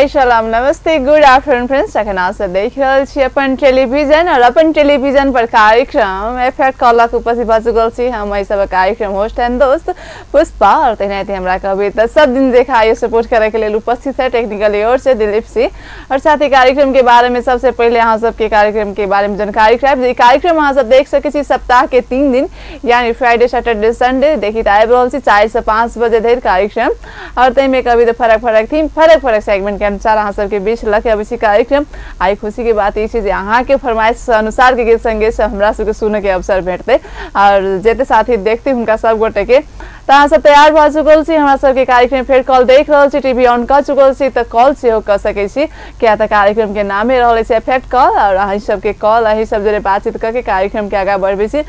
हाय सलाम नमस्ते good afternoon friends. अखन अहाँ सब देख रहल छी अपन टेलीविजन और अपन टेलीविजन पर कार्यक्रम एफेक्ट कॉलक उपस्थित भऽ चुकल छी। हम एहि सब कार्यक्रम होस्ट एंड दोस्त पुष्पा और तेनाहिते हमरा कहबै तऽ सब दिन देखा आइयो सपोर्ट करे के लेल उपस्थित है टेक्निकल ओर से दिलीप सिंह। और साथ ही कार्यक्रम के बारे में सबसे पहले अहाँ सबके कार्यक्रम के बारे में जानकारी करायब। जे कार्यक्रम अहाँ सब देख सकै छी सप्ताह के 3 दिन यानी फ्राइडे सैटरडे संडे देखित आबि रहल छी 4 से 5 बजे धरि कार्यक्रम। और ताहिमे कभी तऽ फरक फरक थीम फरक फरक सेगमेंट के अनुसार अहाँ सबके बीच लऽ अबै छी कार्यक्रम। आइ खुशी के बात ई छै जे अहाँके फरमाइश अनुसार के गीत संगीत सब हमरा सबके सुनऽ के अवसर भेटतै और जते साथी देखते हुनका सब गोटे के। तऽ अहाँ सब तैयार भऽ चुकल छी हमरा सबके कार्यक्रम फेर कॉल देख रहल छी, टीवी ऑन कऽ चुकल छी तऽ कॉल सेहो कऽ सकै छी, किया तऽ कार्यक्रम के नामे रहल अछि एफेक्ट कॉल। और अहाँ सबके कॉल अहीं सब जोड़े बातचीत कऽ के कार्यक्रम के आगाँ बढ़बै छी।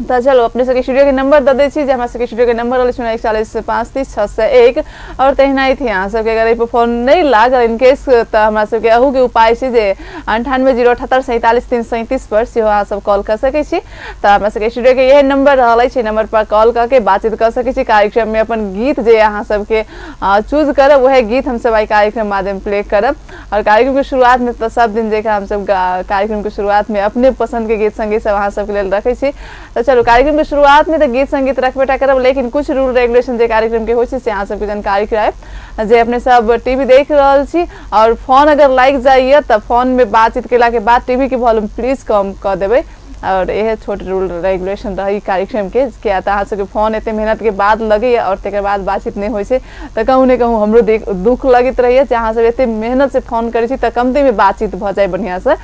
तऽ चलो अपने सबके स्टूडियो के नंबर दऽ दै छी जे हमरा सबके स्टूडियो के नंबर रहलै 0 41 5 30 601। और तहिना ही अहाँ सबके अगर एहिपर फोन नहि लागल इनकेस तऽ हमरा सबके अहूके उपाय छै जे 98 078 47 337 पर सेहो अहाँ सब कॉल कऽ सकै छी। तऽ हमरा सबके स्टूडियो के इएह नंबर रहल अछि, नंबर पर कॉल कऽ के बातचीत कऽ सकै छी। कार्यक्रम में अपन गीत जे अहाँ सबके चूज करब वएह गीत हमसब आइ कार्यक्रम माध्यम प्ले करब। और कार्यक्रम के शुरुआत में तऽ सब दिन जकाँ हमसब कार्यक्रम के शुरुआत में अपने पसंद के गीत संगीत सब अहाँ सबके लेल रखै छी। तऽ चलो कार्यक्रम के शुरुआत में तो गीत संगीत रखबे करब, लेकिन कुछ रूल रेगुलेशन जे कार्यक्रम के होइ छै से अहाँ सबके जानकारी करायब। जे अपने सब टीवी देख रहल छी और फोन अगर लागि जाइए तऽ फोन में बातचीत केला के बाद टीवी के वॉल्यूम प्लीज कम कऽ देबै। और यह छोट रूल रेगुलेशन रही कार्यक्रम के, किया तऽ अहाँ सबके फोन एते मेहनत के बाद लगैए और तकर बाद बातचीत नहि होइ छै तऽ कहूँ ने कहूँ हमरो दुख लगैत रहैए जे अहाँ सब एते मेहनत से फोन करै छी तऽ कमते में बातचीत भऽ जाय बढ़िआँ से।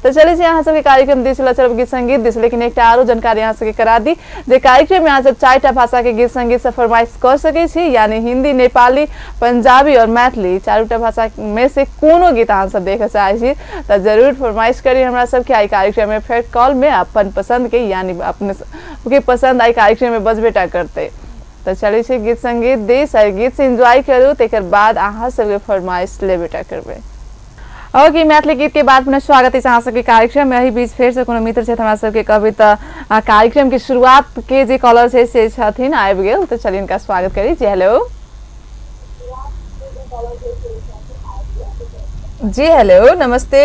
तो चले छी अहाँ सबके कार्यक्रम दिस लऽ चलब गीत संगीत दिस, लेकिन एकटा आरो जानकारी अहाँ सबके करा दी जे कार्यक्रम में अहाँ सब 4टा भाषा के गीत संगीत से फरमाइश कऽ सकै छी, यानी हिंदी, नेपाली, पंजाबी और मैथिली। 4टा भाषा में से कोनो गीत अहाँ सब देखऽ चाहै छी तऽ जरूर फरमाइश करी हमरा सबके। आइ कार्यक्रम में फेर कॉल में अपन पसंद के यानी अपने के पसंद आइ कार्यक्रम में बजबेटा करतै। तऽ चलै छी गीत संगीत दिस, आइ गीत से एंजॉय करू तकर बाद अहाँ सबके फरमाइश लेबेटा करबै। ओके, मैथिली गीत के बाद पुनः स्वागत है अहाँ सबके कार्यक्रम में। एहि बीच फेर से कोनो मित्र छथि हमरा सबके कहबै तऽ कार्यक्रम के शुरुआत के जे कॉलर छै से छथिन आबि गेल, तऽ चलिए इनका स्वागत करी। जी हेलो। जी हेलो नमस्ते।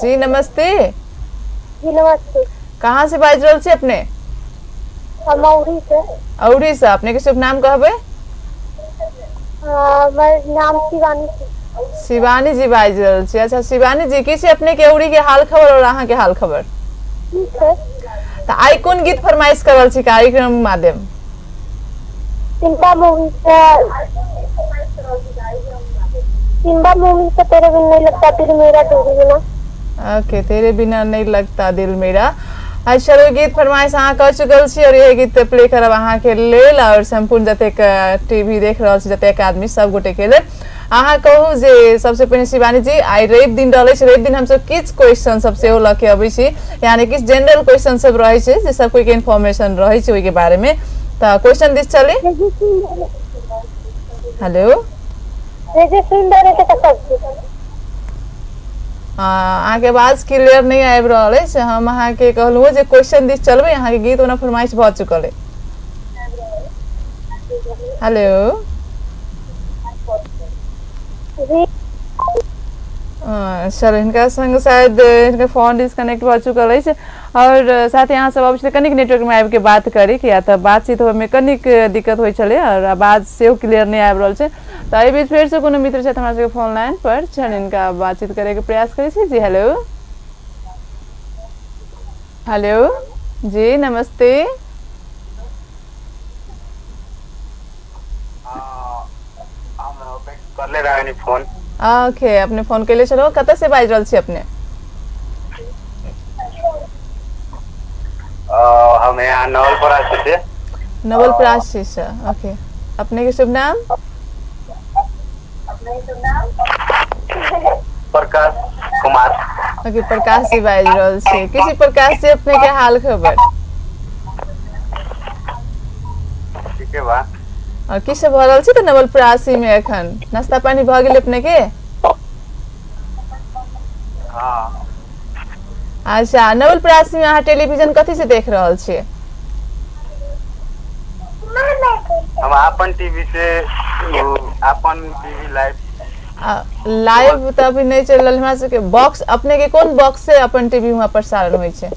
जी नमस्ते। जी नमस्ते। कहाँ से बाजि रहल छी अपने? हम औरी से। औरी से। अपने के शुभ नाम कहबै? नाम शिवानी। शिवानी जी बाजि रहल छी। अच्छा शिवानी जी, की छै अपने के औरी के हाल खबर और अहाँ के हाल खबर? ठीक है। तऽ आइ कोन गीत फरमाइश कर रहल छी कार्यक्रम माध्यम? सिम्बा मूवी से, सिम्बा मूवी से तेरे बिना नहीं लगता दिल मेरा, तेरे बिना। ओके, तेरे बिना नहीं लगता दिल मेरा। अच्छा चलो गीत फरमाइश अहाँ कऽ चुकल छी और यह गीत प्ले करब अहाँ के लेल और सम्पूर्ण जतेक टीवी देख रहल छी जतेक आदमी सब गोटे के लेल। अहाँ कहू जे सबसे पहिने शिवानी जी, आइ रवि दिन रहल अछि, रवि दिन हमसब किछु क्वेश्चन सब सेहो लऽ के अबै छी, यानी किछु जनरल क्वेश्चन सब रहै छै जे सब कोई के इन्फॉर्मेशन रहै छै ओहिके बारे में, तऽ क्वेश्चन दिस चली। हेलो। अहाँके आवाज क्लियर नहीं आबि रहल अछि। हम अहाँके कहलहुँ जे क्वेश्चन दिस चलबै, अहाँके गीत ओना फरमाइश भऽ चुकल अछि। हेलो। चलो हिनका संग शायद हिनका फोन डिस्कनेक्ट भऽ चुकल अछि। और साथ ही अहाँ सब अबै छी कनिक नेटवर्क में आबि के बात करी, किया तऽ बातचीत होइमे कनिक दिक्कत होइ छलै और आवाज सेहो क्लियर नहि आबि रहल छै। तऽ एहि बीच फेर से कोनो मित्र छथि हमरा सबके फोन लाइन पर, चल हिनका बातचीत करे के प्रयास करै छी। जी हेलो। हेलो जी नमस्ते। फोन ओके, अपने फोन कैले छलहुँ, कतऽ से बाजि रहल छी अपने? हम यहाँ नवलपरासी से। नवलपरासी से। ओके, अपने के शुभ नाम? प्रकाश कुमार। ओके, प्रकाश जी बाजि रहल छी। किसी प्रकाश जी अपने के हाल खबर? ठीक है बा। और की सब भऽ रहल छै तऽ नवलपरासी में एखन? नाश्ता पानी भऽ गेल अपने के? हाँ। अच्छा, नवलपरासी में अहाँ टेलीविजन कथी से देख रहल छियै? हम अपन टीवी से अपन टीवी लाइव लाइव तऽ अभी नहि चलि रहल हमरा सबके बॉक्स। अपने के कोन बॉक्स से अपन टीवी वहाँ प्रसारण होइ छै?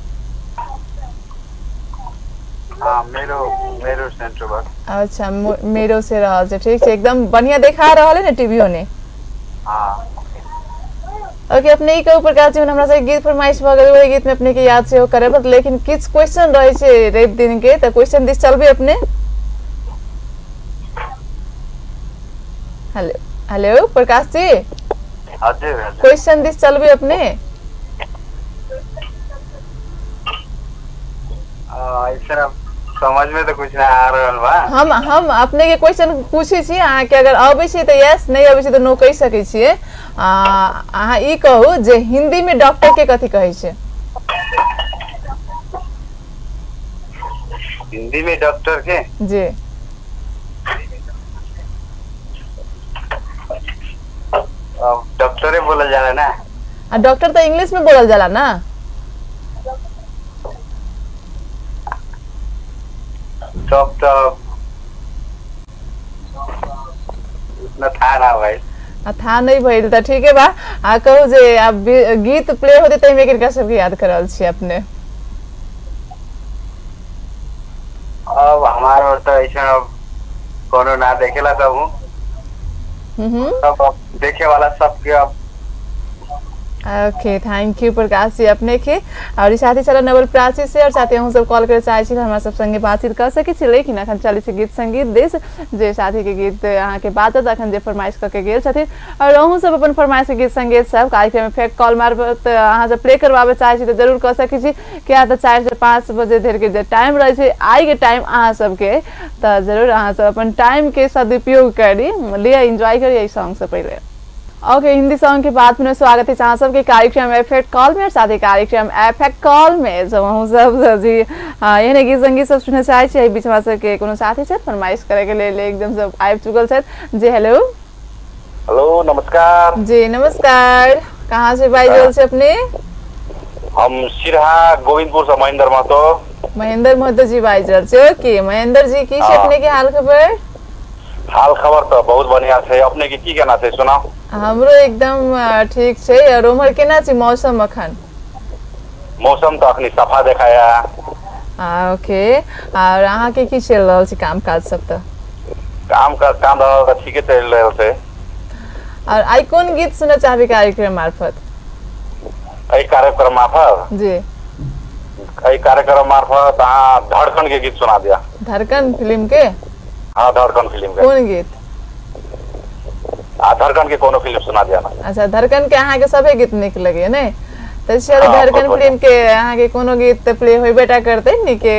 हाँ, मेरो मेरो सेंटर बॉक्स। अच्छा, मेरो से रहल छै, ठीक छै, एकदम बढ़िया देखा रहल है ने टीवी होने। हाँ। ओके, अपने ई कहू प्रकाश जी, हमरा सबके गीत फरमाइश भऽ गेल, ओहि गीत में अपने के याद सेहो करब, लेकिन किछु क्वेश्चन रहै छै रवि दिन के, तऽ क्वेश्चन दिस चलबै अपने? हेलो हेलो प्रकाश जी, हजुर हजुर, क्वेश्चन दिस चलबै अपने? ऐसा समझ में तो कुछ ना आ रहल बा। हम अपने के क्वेश्चन पूछै छी, अहाँ के अगर अबै छै तऽ यस, नहि अबै छै तऽ नो कहि सकै छियै। अहाँ ई कहू जे हिंदी में डॉक्टर के कथी कहै छै? हिंदी में डॉक्टर के? जी। डॉक्टरे बोलल जाला ना? आ डॉक्टर तो इंग्लिश में बोलल जाला ना? सब तो उतना था ना भाई। आ था नहीं भइल त ठीक है बा। आ कहू जे आब गीत प्ले होते तै में किनका सबके याद करल छी अपने? अब हमार और तो ऐसा अब कोनो ना देखेला सब। सब अब देखे वाला सबके अब। Okay, thank you Prakash ji अपने के। और साथ ही चलो नवल प्राची से और साथ ही हम सब कॉल करे चाहे छी, हमरा सब संगे बातचीत कर सकै छी, लेकिन अखन चलै छै गीत संगीत देश जे साथी के गीत अहाँ के बाजत अखन जे फरमाइश कऽ के गेल छथिन, और अहूँ सब अपन फरमाइश के गीत संगीत सब कार्यक्रम में फेर कॉल मार्फत अहाँ सब प्ले करवाबे चाहे छी तऽ जरूर कऽ सकै छी, किया तऽ 4 से 5 बजे धरि के जे टाइम रहै छै आइ के टाइम अहाँ सबके, तऽ जरूर अहाँ सब अपन टाइम के सदुपयोग करी लिअ, एंजॉय करी एहि सॉन्ग से पहिले। ओके, हिंदी सॉन्ग के बाद में स्वागत है अहाँ सबके कार्यक्रम एफेक्ट कॉल में और साथ ही कार्यक्रम एफेक्ट कॉल में जब हम सब जी एहने गीत संगीत सब सुनय चाहै छी। एहि बीच हमरा सबके कोनो साथी छथि फरमाइश करे के लेल एकदम सब आबि चुकल छथि। जी हेलो। हेलो नमस्कार। जी नमस्कार, कहाँ से बाजि रहल छी अपने? हम सिरहा गोविंदपुर से महेंद्र महतो। महेंद्र महतो जी बाजि रहल छी। ओके महेंद्र जी, की छै अपने के हाल खबर? हाल खबर तो बहुत बढ़िया छै, अपने के की केना छै सुनाउ? हमरो एकदम ठीक छै। और उम्हर केना छै मौसम अखन? मौसम तो अखनी सफा देखाया। ओके, और अहाँ के की चलि रहल छै काम काज सब? तऽ काम काज काम रहल तऽ ठीके चलि रहल छै। और आइ कोन गीत सुनऽ चाहबै कार्यक्रम मार्फत? एहि कार्यक्रम मार्फत? जी, एहि कार्यक्रम मार्फत अहाँ धड़कन के गीत सुना दिया। धड़कन फिल्म के? हाँ, धड़कन फिल्म के। कोन गीत? आ धड़कन के कोनो फिल्म सुना दिया ना। अच्छा, धड़कन के अहाँ के सभे गीत नीक लगे ने? तऽ चलू धड़कन फिल्म के अहाँ के कोनो गीत प्ले होबे टा करतै नीके।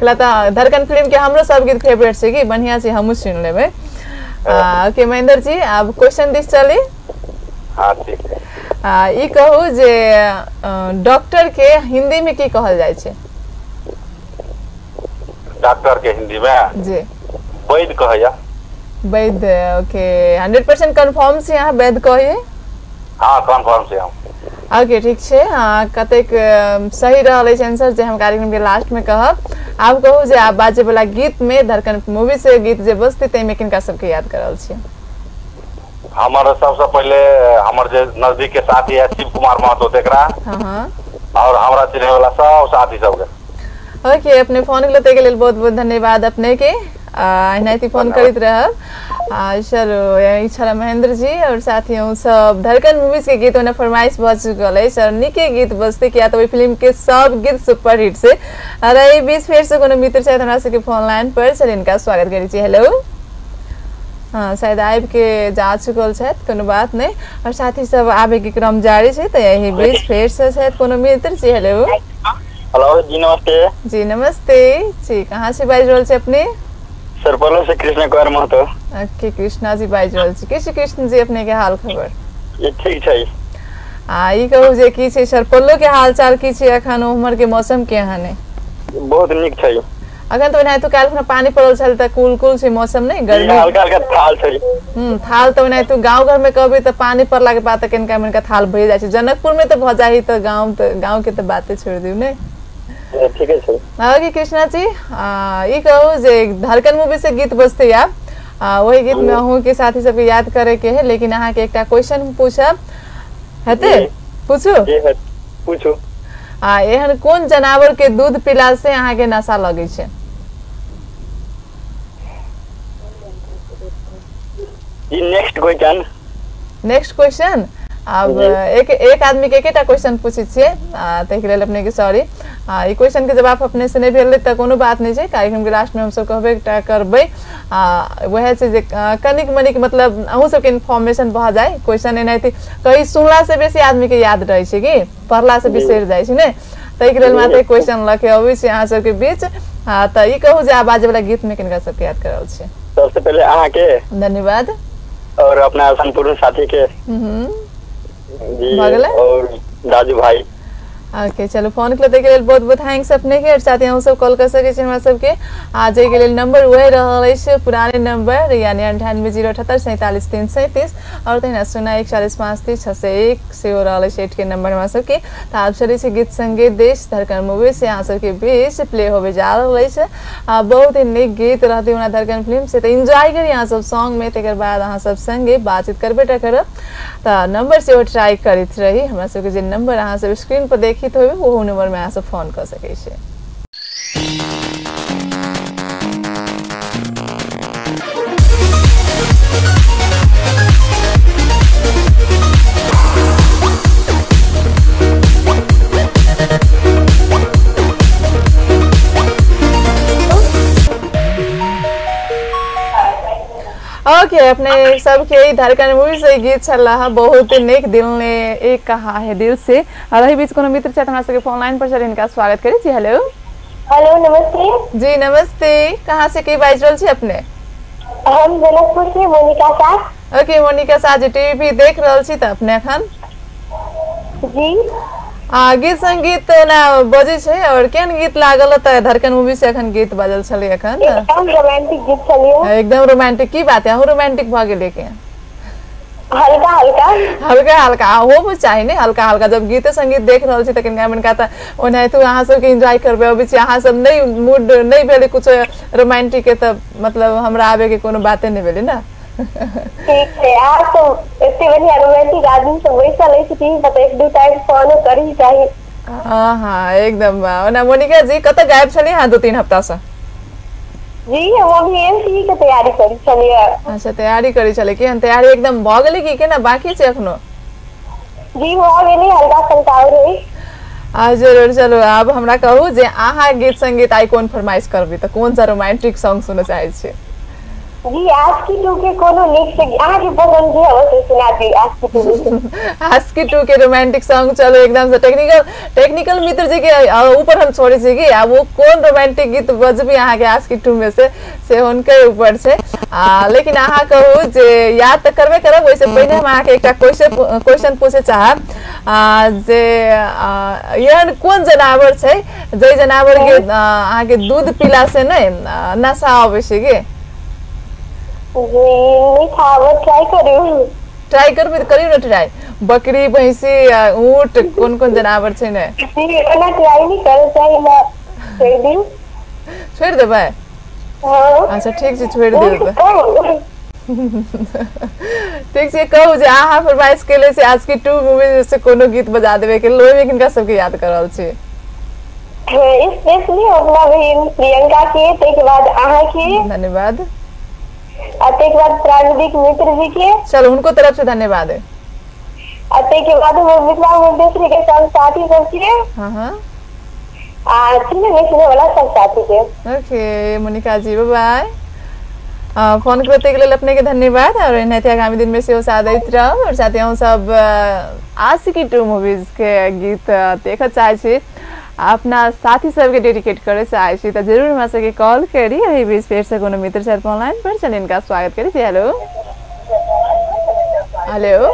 तऽ धड़कन फिल्म के हमरो सब गीत फेवरेट छै, कि बढ़िया छै, हमहूँ सुनि लेबै। ओके महेंद्र जी, आब क्वेश्चन दिस चली। हाँ ठीक है। ई कहू जे डॉक्टर के हिंदी में की कहल जाइ छै? डॉक्टर के हिंदी में? जी, वैद्य कहैया। वैद्य, ओके, 100% कंफर्म से अहाँ वैद्य कहिए? हाँ, कंफर्म से हम। ओके ठीक छै। हाँ, कतेक सही रहल अछि आंसर जे हम कार्यक्रम के लास्ट में कहब। आब कहू जे आब बाजे वाला गीत में धड़कन मूवी से गीत जे बजतै ताहिमे किनका सबके याद करल छी? हमर सबसे पहले हमर जे नजदीक के साथी है शिव कुमार महतो तेकरा। हाँ, और हमरा चिन्है वाला सब साथी सबके। ओके, अपने फोन के लेल बहुत बहुत धन्यवाद अपने के। एनाहिते फोन करैत रहब। चलो यही छल महेंद्र जी और साथी सब धड़कन मूवीज के गीत ओना फरमाइश भऽ चुकल अछि और नीके गीत बजतै, किया तऽ ओहि फिल्म के सब गीत सुपर हिट छै। और एहि बीच फेर से कोनो मित्र छथि हमरा सबके फोन लाइन पर, चल इनका स्वागत करै छी। हेलो। हाँ, शायद आबि के जा चुकल छथि, कोनो बात नहीं। और साथी सब आबे के क्रम जारी छै, तऽ एहि बीच फेर से छथि कोनो मित्र जी। हेलो। हेलो जी नमस्ते। जी नमस्ते जी, कहाँ से बाजि रहल छी अपने? सरपल्लो से कृष्ण कुमार महतो। ओके, कृष्णा जी बाजि रहल छी। कृष्ण कृष्ण जी, अपने के हाल खबर? ये ठीक छै। आ ई कहू जे की छै सरपल्लो के हाल चाल की छै अखन, उम्हर के मौसम केहन है? बहुत नीक छै अखन। तो ओनाहितो काल्हि खुना पानी पड़ल छल तऽ कुल कुल छै मौसम, नहीं गर्मी हल्का हल्का थाल छै। थाल तऽ ओनाहितो गाँव घर में कहबै तऽ पानी पड़ला के बाद तऽ कनिका मनिका थाल भए जाइ छै। जनकपुर में तऽ भऽ जाइ तऽ गाँव के तऽ बाते छोड़ि दियौ ने। ठीके छै। ओके कृष्णा जी, ई कहू जे धड़कन मूवी से गीत बजते आब, वही गीत में अहूँ के साथी सबके याद करे के है, लेकिन अहाँ के एकटा क्वेश्चन पूछब हेतै? पूछू? पूछू। एहन कोन जनावर के दूध पीला से अहाँ के नशा लगै छै? जी नेक्स्ट क्वेश्चन। नेक्स्ट क्वेश्चन अब एक एक आदमी के एकेटा क्वेश्चन पूछै छियै, ताहिके लेल अपने के सॉरी। ई क्वेश्चन के जवाब अपने से नहीं भेलै तऽ कोनो बात नहीं छै, कार्यक्रम के लास्ट में हमसब कहबे टा करबै। वएह छै जे कनिक मनिक मतलब अहूँ सबके इन्फॉर्मेशन भऽ जाय। क्वेश्चन एनाहिते कहीं सुनला से बेसी आदमी के याद रहै छै कि पढ़ला से बिसरि जाइ छै ने, ताहिके लेल मात्र क्वेश्चन लऽ के अबै छी अहाँ सबके बीच। तऽ ई कहू जे आब बाजै वाला गीत में किनका सबके याद करल छै? सबसे पहले अहाँ के धन्यवाद और अपना संपूर्ण साथी के जी और राजू भाई। ओके चलो फोन के लेल बहुत बहुत thanks अपने के, और साथ ही अहूँ सब कॉल कर सकै छी हमरा सबके। आज के लेल नंबर वही रहल अछि पुराने नंबर, यानी 98 078 47 337 और तहिना 01 40 5 3 601 सेहो रहल अछि एट के नंबर हमरा सबके। तऽ आब चलै छै गीत संगीत देश धड़कन मूवी से अहाँ सबके बीच प्ले होबे जा रहल अछि। बहुत ही नीक गीत रहतै ओना धड़कन फिल्म से, तऽ एंजॉय करी अहाँ सब सॉन्ग में, तकर बाद अहाँ सब संगे बातचीत करबे टा करब। तऽ नंबर सेहो ट्राई करैत रही, हमरा सबके जे नंबर अहाँ सब स्क्रीन पर देखी तो वो नंबर में अहाँ सब फोन कर सकै छी। ओके अपने सबके धड़कन मूवी से गीत छल बहुत नीक, दिल ने एक कहा है दिल से। और एहि बीच कोनो मित्र छथि हमरा सबके फोन लाइन पर, हिनका स्वागत करै छी। हेलो हेलो नमस्ते जी। नमस्ते, कहाँ से के बाजि रहल छी अपने? हम जनकपुर से मोनिका साह। ओके मोनिका साह जी, टीवी देख रहल छी तऽ अपने एखन? जी। गीत संगीत ना बजै छै, और केहन गीत लागल तऽ धड़कन मूवी से एखन गीत बजल छलै एखन? एकदम रोमांटिक गीत छलै। एकदम रोमांटिक, की बात है अहूँ रोमांटिक भऽ गेलै के? हल्का हल्का हल्का हल्का होबो चाही ने, हल्का हल्का। जब गीते संगीत देख रहल छी तऽ कनिका मनिका तऽ ओनाहितो अहाँ सबके एंजॉय करबै अबै छी। अहाँ सब नहि मूड नहि भेलै कुछो रोमांटिक के तऽ मतलब हमरा आबे के कोनो बाते नहि भेलै ना। ठीक छै, अहाँ सब एते बढ़िया रोमांटिक आदमी सब बैसल अछि टीवी पर, एक दू टाइम फोनो करी चाही। हाँ हाँ एकदम। ओना मोनिका जी कतऽ गायब छलियै अहाँ 2-3 हफ्ता से? जी हम अभी एमसीए के तैयारी करै छलियै। अच्छा तैयारी करै छलियै, केहन तैयारी एकदम भऽ गेलै कि केना बाकी छै एखनो? जी भऽ गेलै, हल्का फुल्का और है। जरूर। चलो आब हमरा कहू जे अहाँ गीत संगीत आइ कोन फरमाइश करबै, तऽ कोन सा रोमांटिक सॉन्ग सुनऽ चाहै छियै? जी आशिकी 2 के कोनो नीक से अहाँ के पसंद जे हो से सुना दी। आशिकी 2 के, आशिकी 2 के रोमांटिक सॉन्ग। चलो एकदम से टेक्निकल टेक्निकल मित्र जी के ऊपर हम छोड़ै छी कि आब वो कोन रोमांटिक गीत बजबी अहाँ के आशिकी 2 में से हुनके ऊपर छै। लेकिन अहाँ कहू जे याद तऽ करबे करब, ओहिसे पहिने हम अहाँ के एकटा क्वेश्चन पूछे चाहब जे एहन कोन जनावर छै जाहि जनावर के अहाँ के दूध पीला से नहि नशा अबै छै के? ट्राई करू। ट्राई करबै तऽ करियौ ने ट्राई। बकरी, भैंसी, ऊँट, कोन कोन जनावर छै ने? ओना ट्राई नहीं करे चाही ना, छोड़ि दियौ। छोड़ि देबै? अच्छा ठीक छै, छोड़ि देबै। ठीक छै, कहू जे अहाँ फरमाइश केले छी आशिकी 2 मूवी से कोनो गीत बजा देबै के, ओहिमे किनका सबके याद कर रहल छी? स्पेशली अपना बहिन प्रियंका के, ताहिके बाद अहाँ के धन्यवाद, और ताहिके बाद प्राविधिक मित्र जी के। चलो उनको तरफ से धन्यवाद है। और ताहिके बाद हमर मिथिला मुंडेश्वरी के सब साथी सब के। हाँ हाँ। आ सुने सुने वाला सब साथी के। Okay Monika ji, bye bye. Phone करते के लेल अपने के धन्यवाद, और एनाहिते आगामी दिन में सेहो साथ दैत रहब। और साथ ही हम सब आशिकी 2 मूवीज के गीत देखऽ चाहै छी, अपना साथी सबके डेडिकेट करे चाहै छी तऽ जरूर हमरा सबके कॉल करी। एहि बीच फेर से कोनो मित्र छथि फोन लाइन पर, चलि हिनका स्वागत करी। हेलो हेलो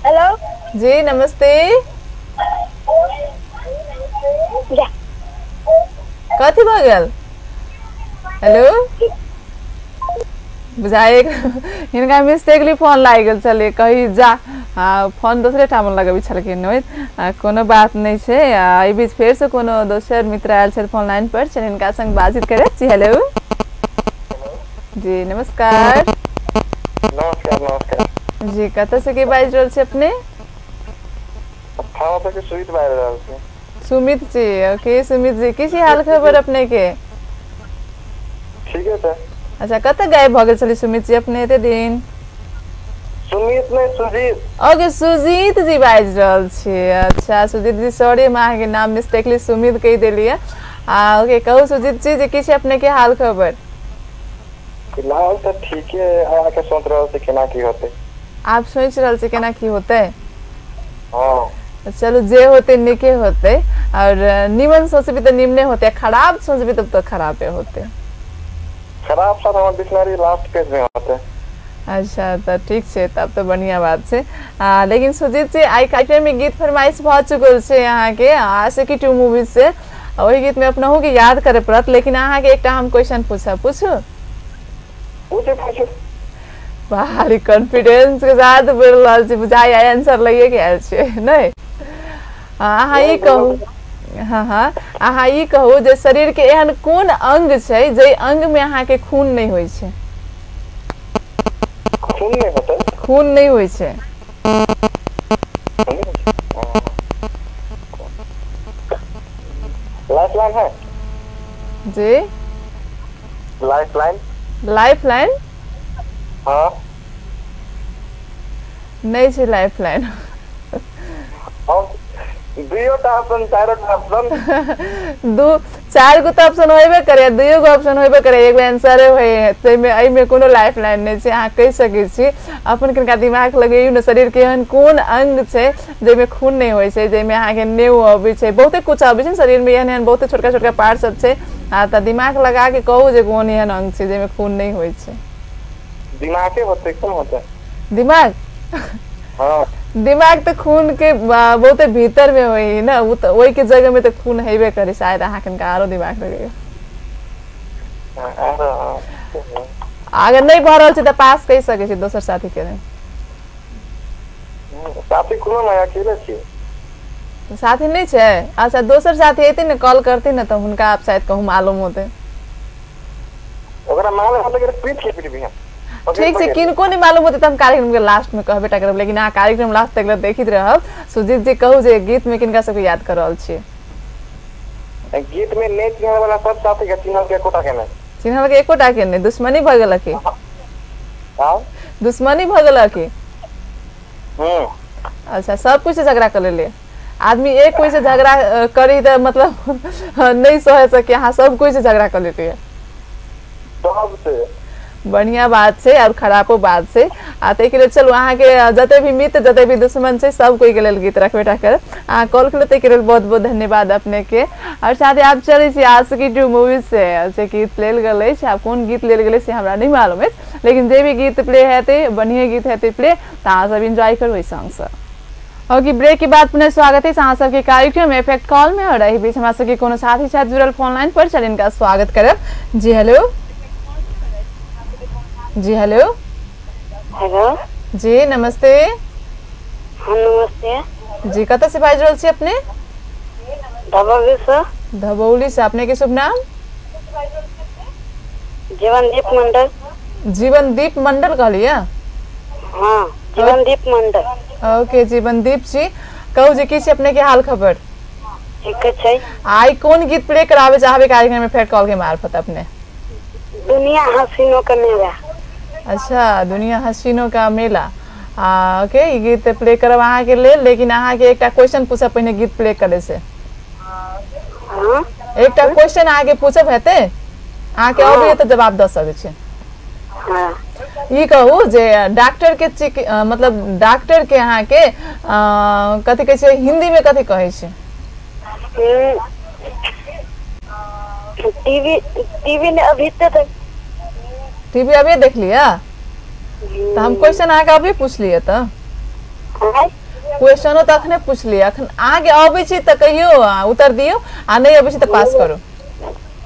हेलो जी नमस्ते। कथी भऽ गेल? हेलो बुझाए हिनका मिस्टेकली फोन लागि गेल छलै, कही जा फोन दोसरे ठाम लगबै छलखिन। कोनो बात नहि छै। एहि बीच फेरसँ कोनो दोसर मित्र आयल छथि फोन लाइन पर, चल हिनका संग बातचीत करैत छी। हेलो जी नमस्कार। नमस्कार नमस्कार जी, कतऽ से के बाजि रहल छी अपने? सुमित बाजि रहल छी। सुमित जी, ओके सुमित जी, की हाल खबर अपने के? ठीक है सर। अच्छा, कतऽ गायब भऽ गेल छलै सुमित जी अपने एते दिन? सुमित नहीं, सुजीत। ओके सुजीत जी बाजि रहल छी। अच्छा सुजीत जी, सॉरी हम अहाँके नाम मिस्टेकली सुमित कहि देलियै। ओके कहू सुजीत जी जे की छै अपने के हाल खबर? फिलहाल तऽ ठीके है, अहाँके सोच रहल छी केना की होतै। आप सोच रहल छी केना की होतै? हाँ। चलू जे होते नीके होते, और निमन सोचबी तऽ निमने होते, खराब सोचबी तब तो खराबे होते। खराब साथ हमर डिक्शनरी लास्ट पेज में होते। अच्छा तऽ ठीक छै, तब तऽ बढ़िया बात छै। लेकिन सुजीत जी आइ कार्यक्रम में गीत फरमाइश भऽ चुकल छै अहाँके आशिकी 2 मूवी से, ओहि गीत में अपनहु के याद करे पड़त। लेकिन अहाँके एकटा हम क्वेश्चन पूछब, पूछू? पूछू पूछू। भारी कॉन्फिडेंस के साथ बोल रहल छी, बुझाइ आंसर लइए के आयल छै नहि? अहाँ ई कहू, हाँ हाँ, अहाँ ई कहू जे शरीर के एहन कोन अंग छै जे अंग में अहाँके खून नहि होइ छै? खून नहि होतै? खून नहि होइ छै। लाइफ लाइन है जी? Life line. Life line? हाँ। नहीं छै लाइफ लाइन। दुइयोटा ऑप्शन, चारोटा ऑप्शन। दू चार गो तऽ ऑप्शन होबे करे, दुइयो गो ऑप्शन होबे करे, एगो आंसरे होय, ताहिमे एहिमे कोनो लाइफ लाइन नहि छै। अहाँ कहि सकै छी अपन कनिका दिमाग लगैयौ ने, शरीर के एहन कोन अंग छै जाहिमे खून नहि होइ छै, जाहिमे अहाँके नेउ अबै छै, बहुते कुछ अबै छै ने शरीर में, एहन एहन बहुते छोटका छोटका पार्ट सब छै। तऽ दिमाग लगा के कहू जे कोन एहन अंग छै जाहिमे खून नहि होइ छै। दिमागे होतै, कोन होतै? दिमाग? हाँ। दिमाग तऽ खून के बहुते भीतर में होइ ने, ओ तऽ ओहि के जगह में तऽ खून हेबे करे। शायद अहाँ कनिका आरो दिमाग लगैयौ। अगर नहि भऽ रहल छै तऽ पास कहि सकै छी दोसर साथी के। साथी कोनो नहि, अकेले छी। साथी नहि छै? अच्छा दोसर साथी एतै ने, कॉल करतै ने तऽ हुनका आप शायद कहूँ मालूम होतै। ओकरा मालूम होतै कि पीट के पीटबी हम। ठीक छै, किनको नहि मालूम होतै तऽ हम कार्यक्रम के लास्ट में कहबे टा करब, लेकिन अहाँ कार्यक्रम लास्ट तक देखैत रहब। सुजीत जी कहू जे गीत में किनका सबके याद कर रहल छी? गीत में नहि चिन्हल वाला सब साथी के, चिन्हल के एकोटा के नहि। चिन्हल के एकोटा के नहि? दुश्मनी भऽ गेल की? हां, दुश्मनी भऽ गेल की? अच्छा सब कुछ से झगड़ा कर लेलियै। आदमी एक कोई से झगड़ा करी तऽ मतलब नहि सह सके, अहाँ सब कोई से झगड़ा कर लेलियै। सब से बढ़िया बात छै और खराबो बात छै। आ ताहिके लेल चलू अहाँके जते भी मित्र जते भी दुश्मन छै सब कोई के लेल गीत रखबे टा करब। अहाँ कॉल केलहुँ ताहिके लेल बहुत बहुत धन्यवाद अपने के। और साथ ही आप चलै छी आशिकी 2 मूवी से से गीत लेल गेल अछि। आब कोन गीत लेल गेलै से हमरा नहि मालूम अछि, लेकिन जे भी गीत प्ले हेतै बढ़िया गीत हेतै प्ले, तऽ अहाँ सब एंजॉय करू एहि सॉन्गसँ। ओके ब्रेक के बाद पुनः स्वागत है अहाँ सबके कार्यक्रम इफेक्ट कॉल में। और एहि बीच हमरा सबके कोनो साथी छथि जुड़ल फोन लाइन पर, चल इनका स्वागत करब। जी हेलो। जी हेलो। हेलो जी नमस्ते। हाँ नमस्ते जी, कतऽ से बाजि रहल छी अपने? धबौली से। धबौली से। अपने के शुभ नाम? जीवनदीप मंडल। जीवनदीप मंडल कहलियै? हाँ जीवनदीप मंडल। ओके जीवनदीप जी, कहू जी की छै अपने के हाल खबर? ठीक छै। आइ कोन गीत प्ले कराबे चाहबे कार्यक्रम में फेर कॉल के मार्फत अपने? दुनिया हसीनों का मेला। अच्छा दुनिया हसीनों का मेला। ओके ई गीत प्ले करब अहाँके लेल, लेकिन अहाँके एकटा क्वेश्चन पूछब पहिने गीत प्ले करे से। एकटा क्वेश्चन अहाँके पूछब हेतै, अहाँके अबैए तऽ जवाब दऽ सकै छी। ई कहू जे डॉक्टर के मतलब डॉक्टर के अहाँके कथी कहै छै हिंदी में, कथी कहै छै? टीवी। टीवी ने अभी तक टीवी अभी देख लिया तऽ हम क्वेश्चन अहाँके अभी पूछ लियै, तऽ क्वेश्चनो तऽ अखने पूछ लियै। अखन अहाँके अबै छी तऽ कहियौ उत्तर दियौ, आ नहि अबै छी तऽ पास करू।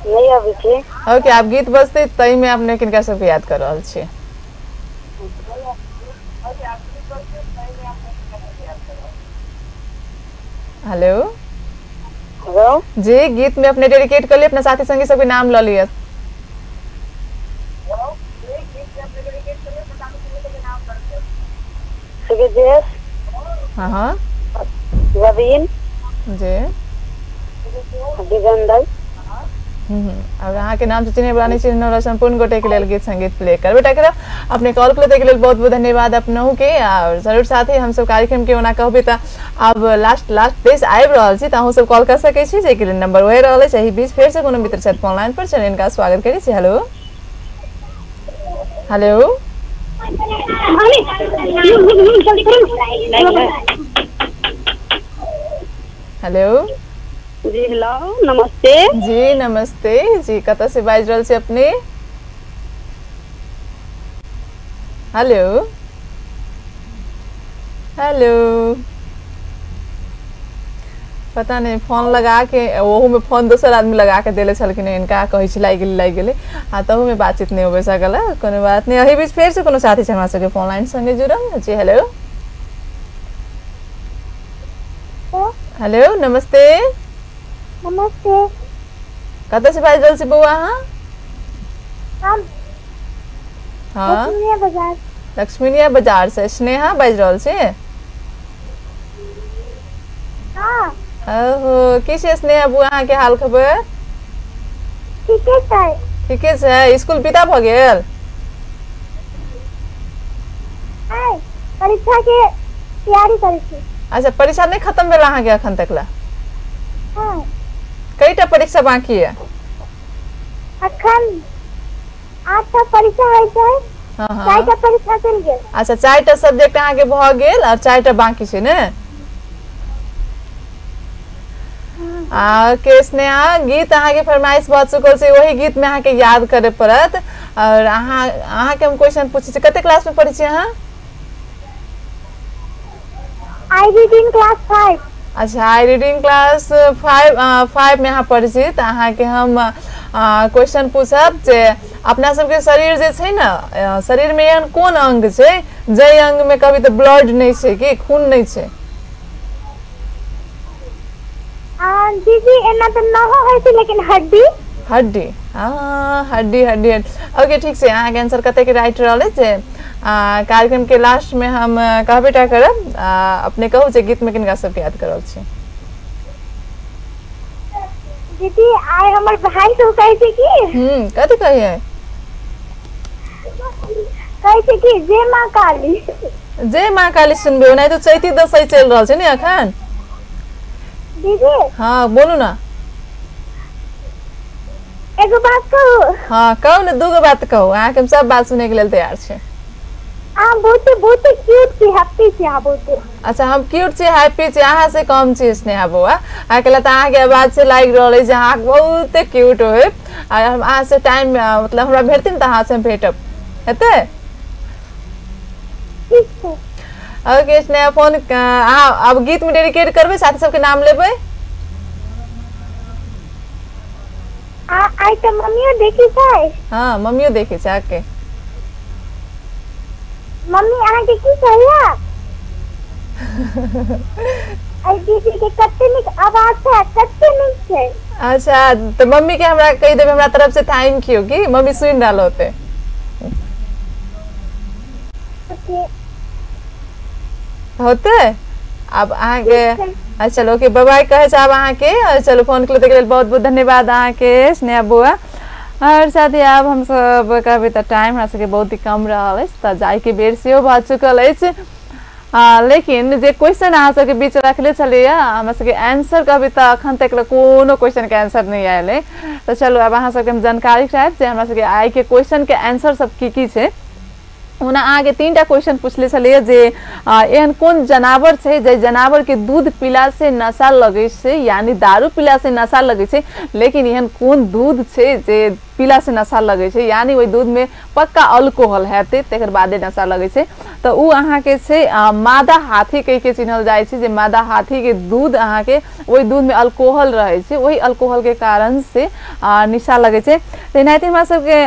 नहि अबै छी। ओके आब गीत बजतै ताहिमे अपने किनका सबके याद कर रहल छी? हेलो। हेलो जी, गीत में अपने डेडिकेट कर लिए, अपना साथी संगी सबके नाम ल लिया। हाँ हाँ, रवीन जी, दिगंबर। और अहाँ के नाम से चिन्हे वाला नहीं चिन्हने वाला संपूर्ण गोटे के लेल गीत संगीत प्ले करबे टा करब। अपने कॉल के लेल बहुत बहुत धन्यवाद अपनहु के। और जरूर साथ ही हम सब कार्यक्रम के ओना कहबे त अब लास्ट लास्ट पेज आबि रहल छी, त अहूँ सब कॉल कर सकै छी, जाहिके लेल नंबर वही रहल अछि। एहि बीच फेर से कोनो मित्र छथि फोन लाइन पर, चलिए इनका स्वागत करै छी। हेलो हेलो हेलो जी, हेलो नमस्ते जी। नमस्ते जी, कतऽ से बाजि रहल छी अपने? हेलो हेलो, पता नहीं फोन लगा के ओहू में फोन दोसर आदमी लगा के देले छलखिन, इनका कहै छी लागि गेलै लागि गेलै, आ तहू में बातचीत नहीं होबे सकल। कोनो बात नहीं, एहि बीच फेर से कोनो साथी छै हमरा सबके फोन लाइन संगे जुड़ल। जी हेलो हेलो नमस्ते। नमस्ते, कतऽ से बाजि रहल छी बौआ अहाँ? हम हाँ, लक्ष्मीनिया बाजार। लक्ष्मीनिया बाजार से स्नेहा बाजि रहल छी? हाँ। ओहो, की छै स्नेहा बौआ अहाँ के हाल खबर? ठीके छै। ठीके छै। स्कूल विदा भऽ गेल? परीक्षा के तैयारी करै छी। अच्छा, परीक्षा नहीं खत्म भेल अहाँ के अखन तक ला? हाँ। कईटा परीक्षा बाकी है? अखन 8टा परीक्षा होइ छै। हाँ हाँ, 4टा परीक्षा चलि गेल। अच्छा, 4टा सब्जेक्ट अहाँ के भऽ गेल और 4टा बाकी छै ने? आ के स्नेहा, गीत अहाँ के फरमाइश भऽ चुकल छै, वही गीत में अहाँ के याद करे पड़त। और अहाँ के हम क्वेश्चन पूछै छी, कते क्लास में पढ़ै छी अहाँ? I reading class 5। अच्छा, I reading क्लास 5 में अहाँ पढ़ै छी, तऽ अहाँके हम क्वेश्चन पूछब जे अपना सबके शरीर जे छै ने, शरीर में एहन कोन अंग छै जाहि अंग में कभी तऽ ब्लड नहि छै, कि खून नहि छै? दीदी एना तऽ नहो होइ छै, लेकिन हड्डी। हड्डी, हाँ हड्डी हड्डी हड्डी। ओके ठीक छै, अहाँके आंसर कतेक राइट रहल अछि जे कार्यक्रम के लास्ट में हम कहबे टा करब। अपने कहू जे गीत में किनका सबके याद करल छी? दीदी आइ हमर भाई सब कहै छै कि कथी कहिए? कहै छै कि जय माँ काली। जय माँ काली सुनबे, ओनाहितो चैती दसैँ चलि रहल छै ने अखन। दीदी हाँ बोलू ना, एगो बात कहू? हाँ कहू ने, दूगो बात कहू, अहाँके हम सब बात सुनै के लेल तैयार छी। अहाँ बहुते बहुते क्यूट छी, हैप्पी छी अहाँ बहुते। अच्छा, हम क्यूट छी, हैप्पी छी, अहाँ से कम छी स्नेहा बौआ। अहाँके लेल तऽ अहाँके आवाज से लागि रहल अछि जे अहाँ बहुते क्यूट होयब। आ हम अहाँ से टाइम मतलब हमरा भेटथिन तऽ अहाँ से हम भेटब, हेतै? ठीक छै। ओके स्नेहा, फोन अहाँ अब गीत में डेडिकेट करबै, साथी सबके नाम लेबै? आइ तऽ मम्मियो देखी छै। हाँ मम्मियो देखै छै। ओके मम्मी अहाँके की कहैया? आई दीदी के कते नीक आवाज छै, कते नीक छै। अच्छा, तऽ मम्मी के हमरा कहि देबै हमरा तरफ से thank you, कि मम्मी सुनि रहल होते। होते अब अहाँके। चलो ओके, बाय बाय कहै चाहब अहाँके। और चलो फोन के लेल बहुत बहुत धन्यवाद अहाँके स्नेहा बौआ। और साथ ही आब हम सब कहबै तऽ टाइम हमरा सबके बहुत ही कम रहल अछि, तऽ जाइके बेर सेहो भऽ चुकल अछि। लेकिन जे क्वेश्चन अहाँ सबके बीच रखले छलैया, हमरा सबके आंसर कहबै तऽ अखन तक कोनो क्वेश्चन के आंसर नहि आयल है। तऽ चलू आब अहाँ सबके हम जानकारी करायब जे हमरा सबके आइ के क्वेश्चन के आंसर सब की की छै। ओना अहाँके 3टा क्वेश्चन पूछले छलैया जे एहन कोन जनावर छै जे जनावर के दूध पीला से नशा लगै छै, यानी दारू पीला से नशा लगै छै, लेकिन एहन कोन दूध छै जे पीला से नशा लगै छै, यानी ओहि दूध में पक्का अल्कोहल हेतै तकर बादे नशा लगै छै। तऽ उ अहाँके छै मादा हाथी कहि के चिन्हल जाइ छै, जे मादा हाथी के दूध अहाँके ओहि दूध में अल्कोहल रहै छै, ओहि अल्कोहल के कारण से निशा लगै छै। तेनाहिते हमरा सबके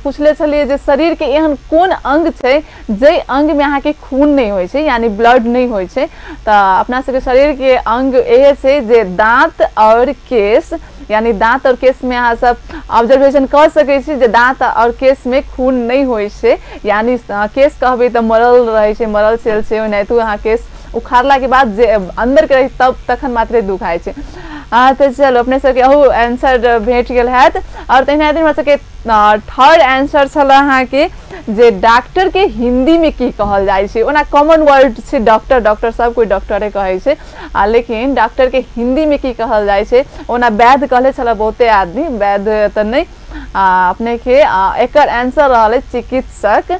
पुछले छलियै जे शरीर के एहन कोन अंग छै जाहि अंग में अहाँके खून नहि होइ छै, यानी ब्लड नहि होइ छै। तऽ अपना सबके शरीर के अंग इहे छै जे दांत और केश, यानी दांत और केश में अहाँ सब ऑब्जर्वेशन कर सकै छी जे दांत और केश में खून नहि होइ छै, यानी केश कहबै तऽ मरल रहै छै, मरल सेल छै, ओनाहितो अहाँ केश उखाड़ला के बाद जे अंदर के रही तब तखन मात्रे दुखाइ छै। तऽ चलू अपने सबके अहू आंसर भेट गेल हैत। और तहिना हमरा सबके थर्ड आंसर छल अहाँके जे डॉक्टर के हिंदी में की कहल जाइ छै। ओना कॉमन वर्ड छै डॉक्टर, डॉक्टर सब कोई डॉक्टरे कहै छै, लेकिन डॉक्टर के हिंदी में की कहल जाइ छै, ओना वैद्य कहले छल बहुते आदमी, वैद्य तऽ नहि, अपने के एकर आंसर रहल चिकित्सक।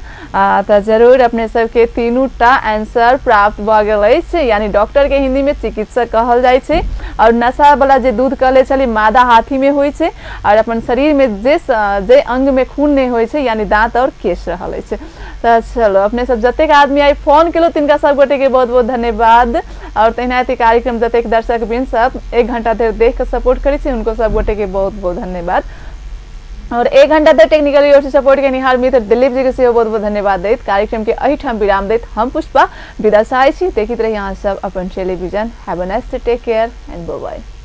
तऽ जरूर अपने सबके तीनू टा आंसर प्राप्त भऽ गेल अछि, यानी डॉक्टर के हिंदी में चिकित्सक कहल जाइ छै, और नशा वाला जे दूध कहले छली मादा हाथी में होइ छै, और अपन शरीर में जे जे अंग में खून नहीं होइ छै यानी दांत और केश रहल अछि। तऽ चलो अपने सब जतेक आदमी आइ फोन केलहुँ तिनका सब गोटे के बहुत बहुत धन्यवाद। और तहिना कार्यक्रम जतेक दर्शक बिन सब 1 घंटा धरि देख के सपोर्ट करै छी उनको सब गोटे के बहुत बहुत धन्यवाद। और 1 घंटा तक टेक्निकली ओर से सपोर्ट के निहार मित्र दिलीप जी के सेहो बहुत बहुत धन्यवाद दैत कार्यक्रम के एहिठाम विराम दैत हम पुष्पा विदा चाहै छी। देखैत रही अहाँ सब अपन television. Have a nice day, take care and bye bye.